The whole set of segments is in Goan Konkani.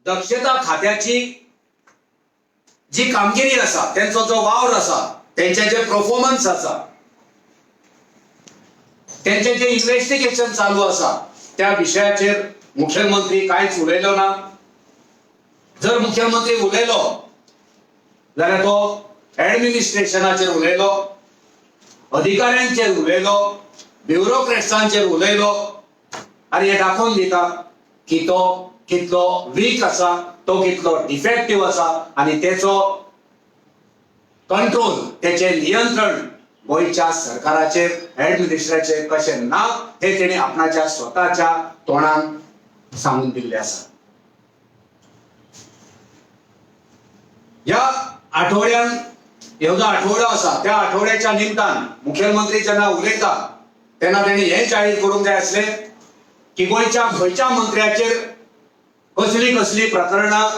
दक्षता खात्याची जी कामगिरी आसा, तेंचो जो वावर आसा, तेंचे जे परफॉर्मन्स आसा, तेंचे जे इन्व्हेस्टिगेशन चालू आसा, त्या विशयाचेर मुखेलमंत्री कांयच उलयलो ना. जर मुखेलमंत्री उलयलो जाल्यार तो ऍडमिनिस्ट्रेशनाचेर उलयलो, अधिकाऱ्यांचेर उलयलो, ब्युरोक्रॅट्सांचेर उलयलो आनी हे दाखोवन दिता की तो कितलो वीक आसा, तो कितलो डिफेक्टीव आसा आनी तेचो कंट्रोल, तेचें नियंत्रण गोंयच्या सरकाराचेर, ऍडमिनिस्ट्रेशनाचेर कशें ना हे तेणी आपणाच्या स्वताच्या तोंडान सांगून दिल्लें आसा. ह्या आठवड्यान, ह्यो जो आठवडो आसा त्या आठवड्याच्या निमतान मुखेलमंत्री जेन्ना उलयता तेन्ना तेणी हें जाहीर करूंक जाय आसलें की गोंयच्या खंयच्या मंत्र्याचेर कसली कसली प्रकरणां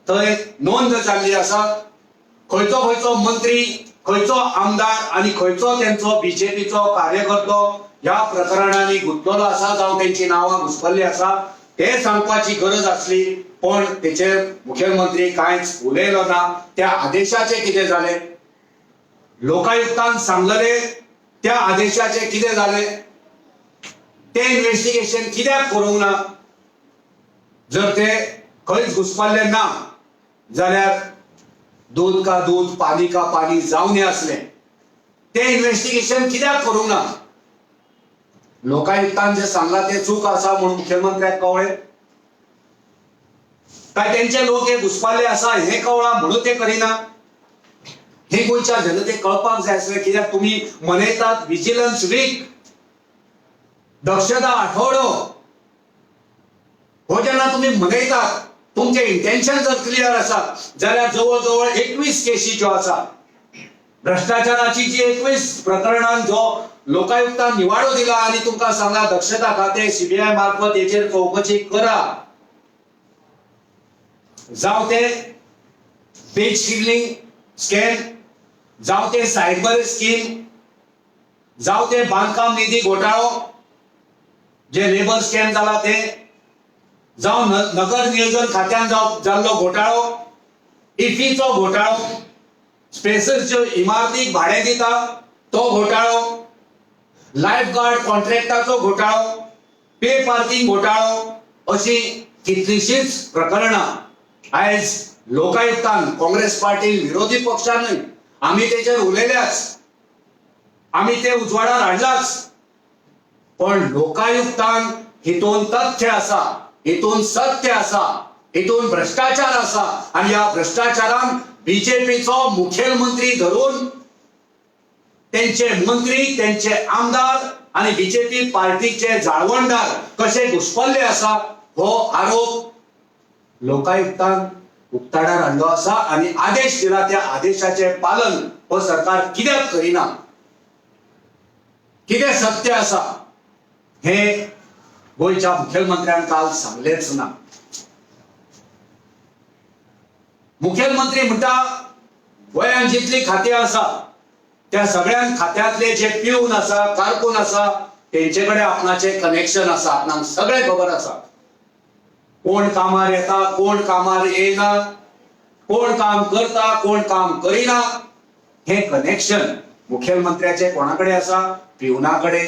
थंय नोंद जाल्ली आसा, खंयचो खंयचो मंत्री, खंयचो आमदार आनी खंयचो तेंचो बीजेपीचो कार्यकर्तो ह्या प्रकरणांनी गुंतलेलो आसा जावं तेंची नांवां घुसपल्ली आसा ते सांगपाची गरज आसली. पण तेचेर मुखेलमंत्री कांयच उलयलो ना. त्या आदेशाचें कितें जालें, लोकायुक्तान सांगलेले त्या आदेशाचें कितें जालें, तें इन्व्हेस्टिगेशन कित्याक करूंक ना? जर ते खंयच घुसपल्ले ना जाल्यार दूध का दूध पानी का पानी जावनी आसलें. तें इन्व्हेस्टिगेशन कित्याक करूंक ना? लोकायुक्तान जे सांगलां तें चूक आसा म्हणून मुखेलमंत्र्याक कळ्ळें काय तेंचे लोक हे घुसपाल्ले आसा हें कळ्ळां म्हणून ते करिना? हे गोंयच्या जनतेक कळपाक जाय आसलें. कित्याक तुमी मनयतात विजिलन्स वीक, दक्षता आठवडो, हो जेन्ना तुमी मनयतात तुमचें इंटेन्शन जर क्लियर आसा जाल्यार जवळ जवळ 21 केशी ज्यो आसा भ्रष्टाचाराची, जी 21 प्रकरणान जो लोकायुक्तान निवाडो दिला आनी तुमकां सांगला दक्षता खातें सीबीआय मार्फत हेचेर चवकशी करा, जावं ते पेज किडलिंग स्कॅम, जावं ते सायबर स्कीम, जावं ते बांदकाम निधी घोटाळो जे लेबर स्कॅम जाला ते, जावं नगर नियोजन खात्यान जाल्लो घोटाळो, इफीचो घोटाळो, स्पेसस इमारतीक भाडें दिता तो घोटाळो, लायफ गार्ड कॉन्ट्रॅक्टाचो घोटाळो, पे पार्किंग घोटाळो, अशी कितलीशीच प्रकरणां आयज लोकायुक्तान, काँग्रेस पार्टी विरोधी पक्षानूय आमी तेचेर उलयल्याच, आमी ते उजवाडार हाडलाच, पण लोकायुक्तान हितून तथ्य आसा, हितून सत्य आसा, हितून भ्रष्टाचार आसा आनी ह्या भ्रष्टाचारान बीजेपीचो मुखेलमंत्री धरून तेंचे मंत्री, तेंचे आमदार आनी बीजेपी पार्टीचे जाळवणदार कशे घुसपल्ले आसा हो आरोप लोकायुक्तान उक्ताडार हाडलो आसा आनी आदेश दिला. त्या आदेशाचें पालन हो सरकार कित्याक करिना, कितें सत्य आसा हें गोंयच्या मुखेलमंत्र्यान काल सांगलेंच ना. मुखेलमंत्री म्हणटा गोंयांत जितली खातीं आसा त्या सगळ्यां खात्यांतले जे पिवन आसा, कारकून आसा, तेंचे कडेन आपणाचें कनेक्शन आसा, आपणाक सगळें खबर आसा, कोण कामार येता, कोण कामार येना, कोण काम करता, कोण काम करिना, हें कनेक्शन मुखेलमंत्र्याचें कोणा कडेन आसा? पिवना कडेन,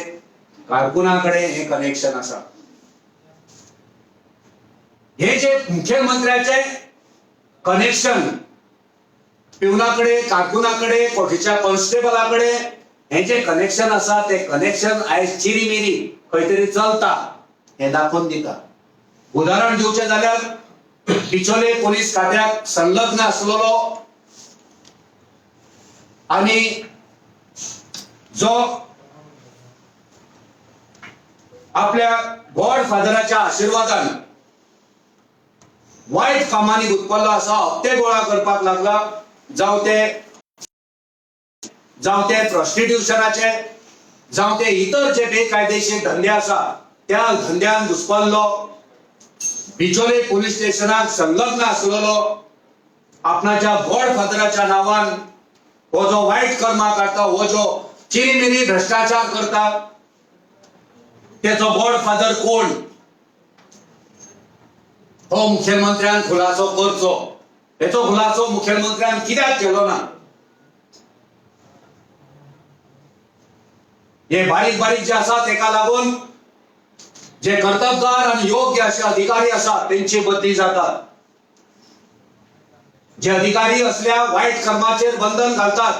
कारकुना कडेन हें कनेक्शन आसा. हे जे मुखेलमंत्र्याचें कनेक्शन पिवना कडेन, कारकुना कडेन, कोठीच्या कॉन्स्टेबला कडेन हें जे कनेक्शन आसा तें कनेक्शन आयज चिरीमिरी खंय तरी चलता हें दाखोवन दिता. उदाहरण दिवचें जाल्यार बिचोले पोलीस खात्याक संलग्न आसलेलो आनी जो आपल्या गॉड फादराच्या आशिर्वादान वायट कामांनी गुंतपल्लो आसा, हप्ते गोळा करपाक लागला, जावं ते प्रॉस्टिट्युशनाचे, जावं ते इतर जे बेकायदेशीर धंदे आसा त्या धंद्यान घुसपल्लो, बिचोले पोलीस स्टेशनाक संलग्न आसलेलो, आपणाच्या गॉड फादराच्या नांवान हो जो वायट कर्मां करता, हो जो चिरीमिरी भ्रष्टाचार करता, तेचो गॉड फादर कोण? हो मुखेलमंत्र्यान खुलासो करचो. हेचो खुलासो मुखेलमंत्र्यान कित्याक केलो ना? हे बारीक बारीक जे आसा तेका लागून जे कर्तबगार आनी योग्य अशे अधिकारी आसात तेंची बदली जातात. जे अधिकारी असल्या वायट कर्माचेर बंधन घालतात,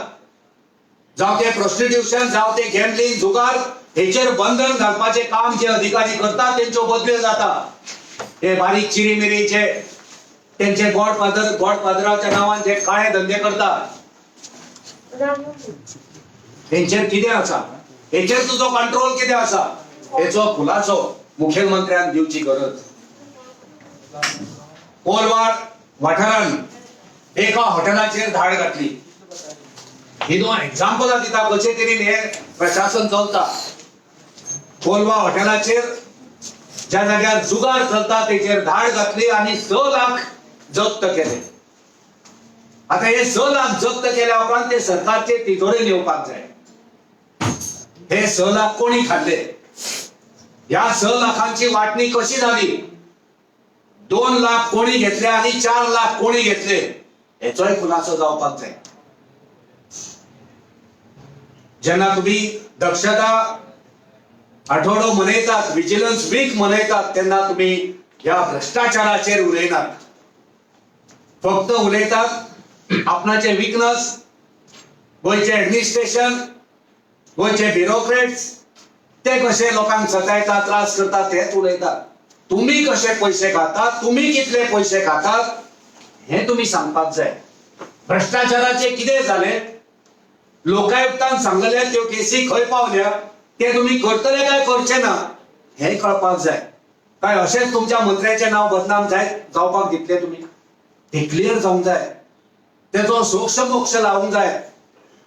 जावं ते प्रोस्टिट्यूशन, जावं ते गॅम्बलिंग, जुगार, हेचेर बंधन घालपाचें काम जे अधिकारी करतात तेंच्यो बदल्यो जाता. हे बारीक चिरीमिरीचे तेंचे गॉडफादराच्या नांवान जे काळे धंदे करतात तेंचेर कितें आसा, हेचेर तुजो कंट्रोल कितें आसा, हेचो खुलासो मुखेलमंत्र्यान दिवची गरज. कोलवाळ वाठारान एका हॉटेलाचेर धाड घातली. ही दोन एग्जाम्पलां दिता कशे तरेन हे प्रशासन चलता. कोलवा हॉटेलाचेर ज्या जाग्यार जुगार चलता तेचेर धाड घातली आनी 6 लाख जप्त केले. आता हे 6 लाख जप्त केल्या उपरांत ते सरकारचे तिजोरेन येवपाक जाय. हे 6 लाख कोणी खाल्ले? ह्या 6 लाखांची वाटणी कशी जाली? 2 लाख कोणी घेतले आनी 4 लाख कोणी घेतले हेचोय खुलासो जावपाक जाय. जेन्ना तुमी दक्षता आठवडो मनयतात, विजिलन्स वीक मनयतात, तेन्ना तुमी ह्या भ्रष्टाचाराचेर उलयनात. फक्त उलयतात आपणाचे विकनस, गोंयचे एडमिनिस्ट्रेशन, गोंयचे ब्युरोक्रेट्स ते कशे लोकांक सतायतात, त्रास करतात तेच उलयतात. तुमी कशे पयशे खातात, तुमी कितले पयशे खातात हें तुमी सांगपाक जाय. भ्रष्टाचाराचे कितें जालें, लोकायुक्तान सांगलें त्यो केसी खंय पावल्या, ते तुमी करतले काय करचे ना हें कळपाक जाय. काय अशेंच तुमच्या मंत्र्याचें नांव बदनाम जावपाक दितले तुमी? ते क्लियर जावंक जाय, तेचो सोक्ष मोक्ष लावंक जाय.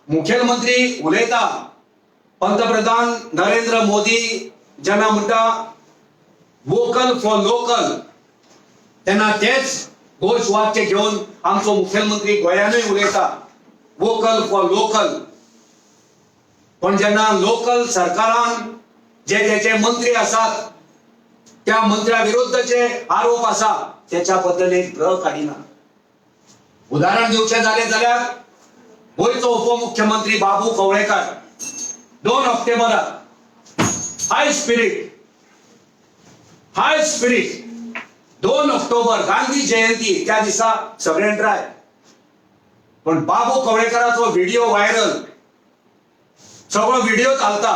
मुखेलमंत्री उलयता, पंतप्रधान नरेंद्र मोदी जेन्ना म्हणटा वोकल फॉर लोकल, तेन्ना तेच घोश वाक्य घेवन आमचो मुखेलमंत्री गोंयानूय उलयता वोकल फॉर लोकल. पण जेन्ना लोकल सरकारान जे तेचे मंत्री आसात त्या मंत्र्या विरुद्ध जे आरोप आसा तेच्या बद्दल एक ब्र काडिना. उदाहरण दिवचें जालें जाल्यार गोंयचो उपमुख्यमंत्री बाबू कवळेकार 2 ऑक्टोबराक हाय स्पिरीट, हाय स्पिरीट 2 ऑक्टोबर गांधी जयंती त्या दिसा सगळें ड्राय. पण बाबू कवळेकाराचो व्हिडिओ व्हायरल, सगळो व्हिडिओ चलता,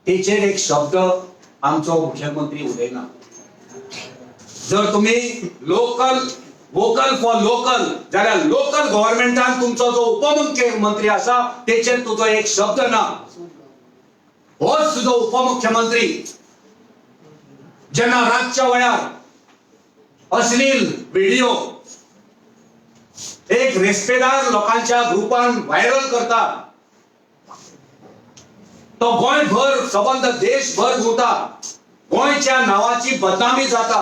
तेचेर एक शब्द आमचो मुख्यमंत्री उलयना. जर तुम्ही लोकल वोकल फॉर लोकल जाल्यार लोकल गव्हर्मेंटान तुमचो जो उपमुख्यमंत्री आसा तेचेर तुजो एक शब्द ना. होच तुजो उपमुख्यमंत्री जेन्ना रातच्या वेळार अश्लील व्हिडिओ एक रेस्पेदार लोकांच्या ग्रुपान व्हायरल करता, तो गोंयभर सबंद देशभर घुंवता, गोंयच्या नावाची बदनामी जाता.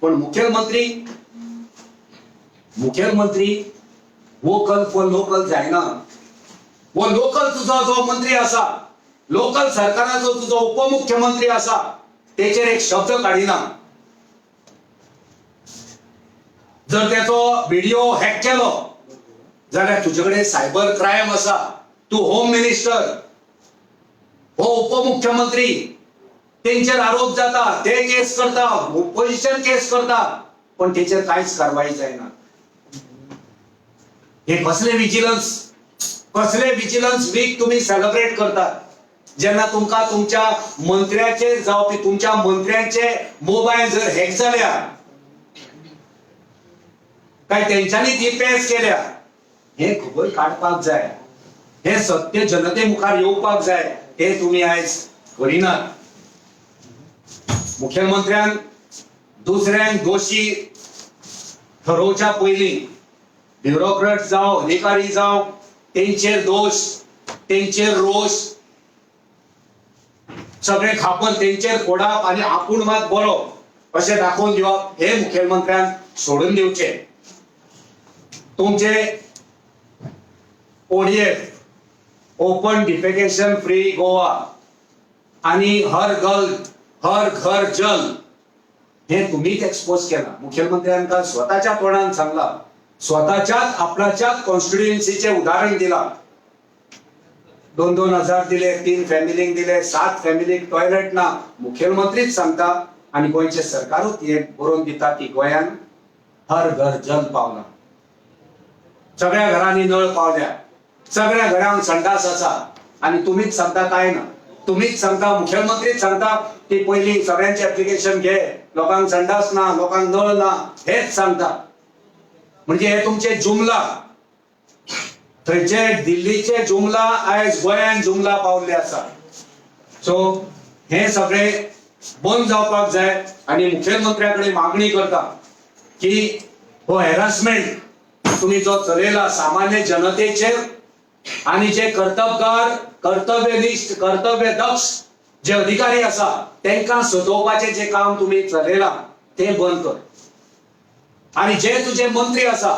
पण मुखेलमंत्री मुखेलमंत्री वोकल फॉर लोकल जायना. वो लोकल तुजो जो मंत्री आसा, लोकल सरकाराचो तुजो उपमुख्यमंत्री आसा तेचेर एक शब्द काडिना. जर तेचो व्हिडिओ हॅक केलो जाल्यार तुजे कडेन सायबर क्रायम आसा, तूं होम मिनिस्टर, हो उपमुख्यमंत्री, तेंचेर आरोप जाता, ते केस करता, ओपोजिशन केस करता, पण तेचेर कांयच कारवाई जायना. हे कसले विजिलन्स, कसले विजिलन्स वीक तुम्ही सेलिब्रेट करतात जेन्ना तुमकां तुमच्या मंत्र्याचेर जावपी तुमच्या मंत्र्यांचे मोबायल जर हॅक जाल्या काय तेंच्यांनी ती पेस केल्या, हे खबर काडपाक जाय, हे सत्य जनते मुखार येवपाक जाय, ते तुमी आयज करिनात. मुखेलमंत्र्यान दुसऱ्यांक दोशी ठरोवच्या पयलीं ब्युरोक्रॅट जावं अधिकारी जावं तेंचेर दोश, तेंचेर रोश, सगळे खापर तेंचेर फोडप आनी आपूण मात बरो अशें दाखोवन दिवप हे मुखेलमंत्र्यान सोडून दिवचें. तुमचे ODF open defecation free Goa आनी हर गल हर घर जल हें तुमीच एक्सपोज केलां. मुखेलमंत्र्यान काल स्वताच्या तोंडान सांगलां, स्वताच्याच आपणाच्याच कॉन्स्टिट्युएन्सीचें उदाहरण दिलां. 2-2 हजार दिले, 3 फॅमिलीक दिले, 7 फॅमिलीक टॉयलेट ना. मुखेलमंत्रीच सांगता आनी गोंयचें सरकारूच हें बरोवन दिता की गोंयान हर घर जल पावला, सगळ्या घरांनी नळ पावल्या, सगळ्या घरांक संडास आसा. आनी तुमीच सांगता काय ना, तुमीच सांगता, मुखेलमंत्रीच सांगता की पयलीं सगळ्यांचें एप्लिकेशन घे, लोकांक संडास ना, लोकांक नळ ना, हेच सांगता. म्हणजे हे तुमचे जुमला, थंयचे दिल्लीचे जुमला आयज गोंयान जुमला पावल्ले आसा. सो हे सगळे बंद जावपाक जाय आनी मुखेलमंत्र्या कडेन मागणी करता की हो हॅरासमेंट तुमी जो चलयला सामान्य जनतेचेर आनी जे कर्तबगार, कर्तव्यनिश्ठ, कर्तव्यदक्ष जे अधिकारी आसा तेंकां सतोवपाचें जे काम तुमी चलयलां तें बंद कर. आनी जे तुजे मंत्री आसा,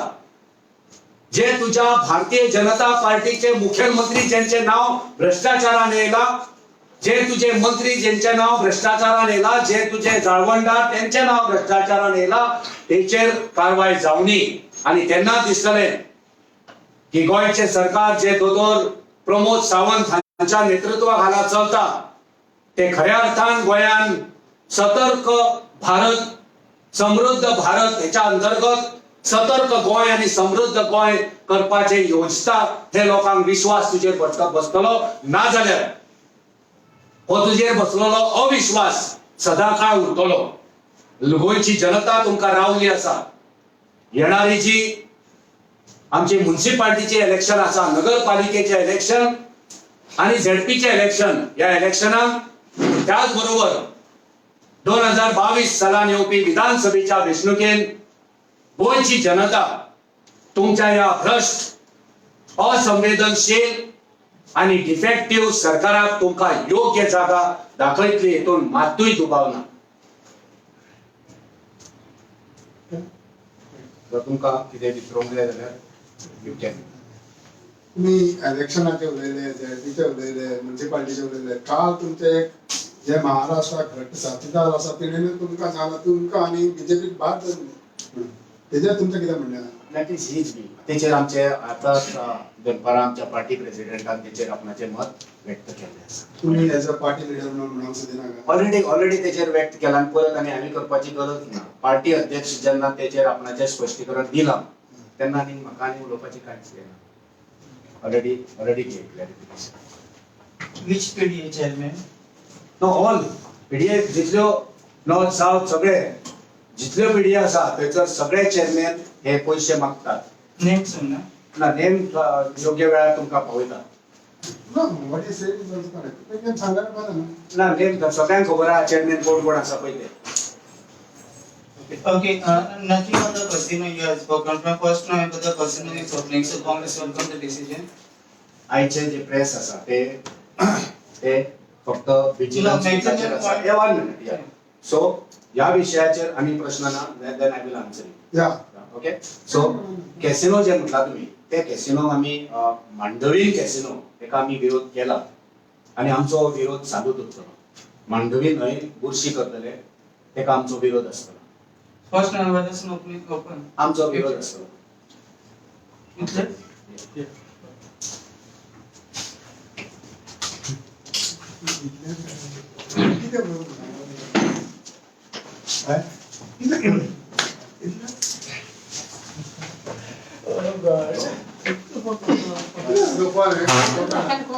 जे तुज्या भारतीय जनता पार्टीचे मुखेलमंत्री ज्यांचे नाव भ्रष्टाचारान येयला, जे तुजे मंत्री ज्यांचे नाव भ्रष्टाचारान येयला, जे तुजे जाळवणदार तेंचे नाव भ्रष्टाचारान येयला, तेचेर कारवाय जावनी. आनी तेन्ना दिसतलें की गोंयचें सरकार जे दोतोर प्रमोद सावंत हांच्या नेतृत्वा खाला चलता ते खऱ्या अर्थान गोंयान सतर्क भारत, समृद्ध भारत हेच्या अंतर्गत सतर्क गोंय आनी समृद्ध गोंय करपाचे योजता, हे लोकांक विश्वास तुजेर बसतलो. ना जाल्यार हो तुजेर बसलेलो अविश्वास सदांकाळ उरतलो. गोंयची जनता तुमकां रावली आसा. येणारी जी आमची म्युन्सिपाल्टीचे इलेक्शन आसा, नगरपालिकेचे इलेक्शन आनी झेडपीचे इलेक्शन, ह्या इलेक्शनाक त्याच बरोबर 2022 सालान येवपी विधानसभेच्या वेंचणुकेन गोंयची जनता तुमच्या ह्या भ्रश्ट, असंवेदनशील आनी डिफेक्टीव सरकाराक तुमकां योग्य जागा दाखयतली, हेतून मात्तूय दुबाव ना. जर तुमकां कितें विचारूंक जाय जाल्यार you can. तुमी इलेक्शनाचे उलयले, झेडपीचे उलयले, म्युन्सिपाल्टीचे उलयले. काल तुमचे एक जे महाराष्ट्राक घट्ट साथीदार आसा तेणेन तुमकां सांगलां, तुमकां आनी बीजेपीक बाद जातली, तेजेर तुमचें कितें म्हणणें आसा? That is his view. तेचेर आमचे आतांच दनपारां आमच्या पार्टी प्रेसिडेंटान तेचेर आपणाचें मत व्यक्त केल्लें आसा. तुमी एज अ पार्टी लिडर म्हणून म्हणूंक सोदिना काय? ऑलरेडी तेचेर व्यक्त केलां आनी परत आनी हांवें करपाची गरज ना. पार्टी अध्यक्ष जेन्ना तेचेर आपणाचें स्पश्टीकरण दिलां तेन्ना आनी म्हाका आनी उलोवपाची कांयच हें ना. Already gave clarification. Which PDA chairman? No, all PDA जितल्यो नॉर्थ सावथ सगळे जितल्यो पीडीए आसा थंयसर सगळे चेअरमॅन हे पयशे मागतात. Names ना? ना, नेम योग्य वेळार तुमकां पावयता. ना, what you say is also correct. तें सांगल्यार बरें न्हू. ना, नेम सगळ्यांक खबर आहा चेअरमॅन कोण कोण आसा पळय ते. Okay, nothing on the casino you have spoken. From 1st November the casino is opening, so Congress welcome the decision. आयचे जे प्रेस आसा ते ते फक्त विजिलन्स No, maximum आसा. point. हे 1 मिनिट या. सो ह्या विशयाचेर आनी प्रश्न ना, then I will answer you. Yeah. Okay, so casino जे म्हटला तुमी ते कॅसिनो आमी मांडवीन कॅसिनो तेका आमी विरोध केला आनी आमचो विरोध चालूच उरतलो. मांडवी न्हय बुरशी करतले तेका आमचो विरोध आसतलो. 1st November is opening open. आमचो विरोध आसतलो. इतले? कितें बरोबर? हय? इतलें? Oh God. लोकांक